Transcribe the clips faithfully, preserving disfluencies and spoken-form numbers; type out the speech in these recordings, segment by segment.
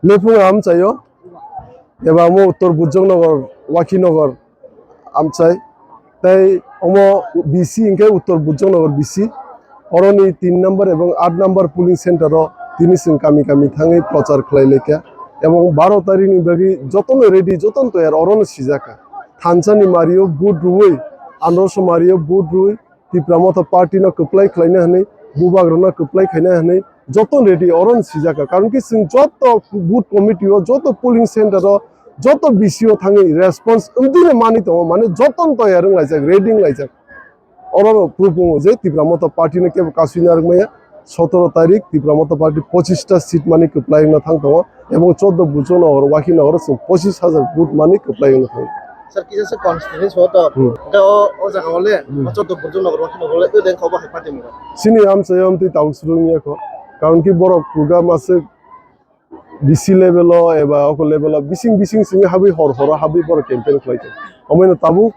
Lephung amchaio, eba omo Uttor Bujongnagar, Wakhinagar amchai. Tei omo B C hinkhe Uttor Bujongnagar B C. Oroni tin number ebong aat number polling center o tini chwng kami kami thangwi prochar khlai laikha. Ebong baro tarikh ni bagwi jotono ready, jotono toyar orono sijakha. Thansa ni mario vote rwui, androso mario vote rwui, Tipra Motha Party no kwplai khlaina hwnwi, bubagrano kwplai khaina hwnwi, joto ready oro no sijak kha. Karon ki chwng joto booth committee o, joto polling center o, joto B C o thangwi response wngdino manwi tongo, mane joto no toyar wng laijak, ready wng laijak. Oro no proof wngo je Tipra Motha Party no kebo kasui narwk maya, sotoro tarik Tipra Motha Party pochista seat mani kwplai wngna thang tongo, ebong choddo Bujongnagar, Wakhinagar o chwng pochis hajar vote mani kwplai wngna thang. Sir, kisa se constituency ho to. Hmm. Hwnkhe o, o jaga o le, Hmm. o choddo Bujongnagar, Wakhinagar o le, o lengkha obo hai party mwngo. Chini amchai amtwi tabuk swrwng ya kho. Karon ki borok kuga masuk B C level o eba oko level o bising bising simi habwi hor horo habwi borok campaign khlai tongo. Omoino tabuk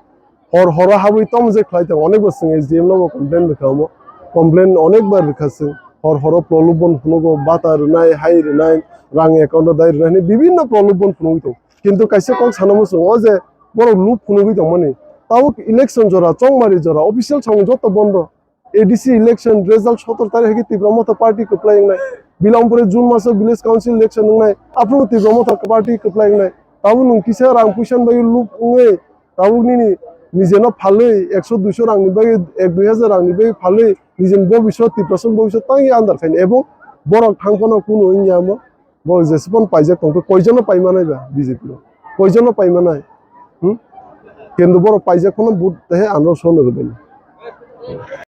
hor horo habwi tamo je khlai tongo, onek bo chwng S D M no bo complain rwkha omo. Complain onek bar rwkha chwng. Hor horo prolobon phunugo, bata rwnai, hai rwnai, rang account o dai rwnai hwnwi bibinno prolobon phunugwi tongo. Kintu kaisa kok sana muchungo, o je borok lub phunugwi tongmani. Tabuk election jora, chongmari jora, official samung joto bondo. A D C election result sotor tarikh hai khe Tipra Motha Party kwplai wngnai. Bilampore June maso village council election wngnai. Aphuru Tipra Motha Party kwplai wngnai. Tabuk nwng kisa rang puisa ni bagwi lub wngwi, tabuk nini nijeno phalwi ekso duiso rangni bagwi, ek dui hajar rangni bagwi phalwi nijeni bobiswt, Tiprasani bobiswt tangwi andar khaini. Ebong borok thang phano kunu wngya omo. Bo jesupon paijak tongkhe, koijono paimanai ba B J P rok? Koijono paimanai? Hmm? Kintu borok paijak phano vote he ano sono rwbaini.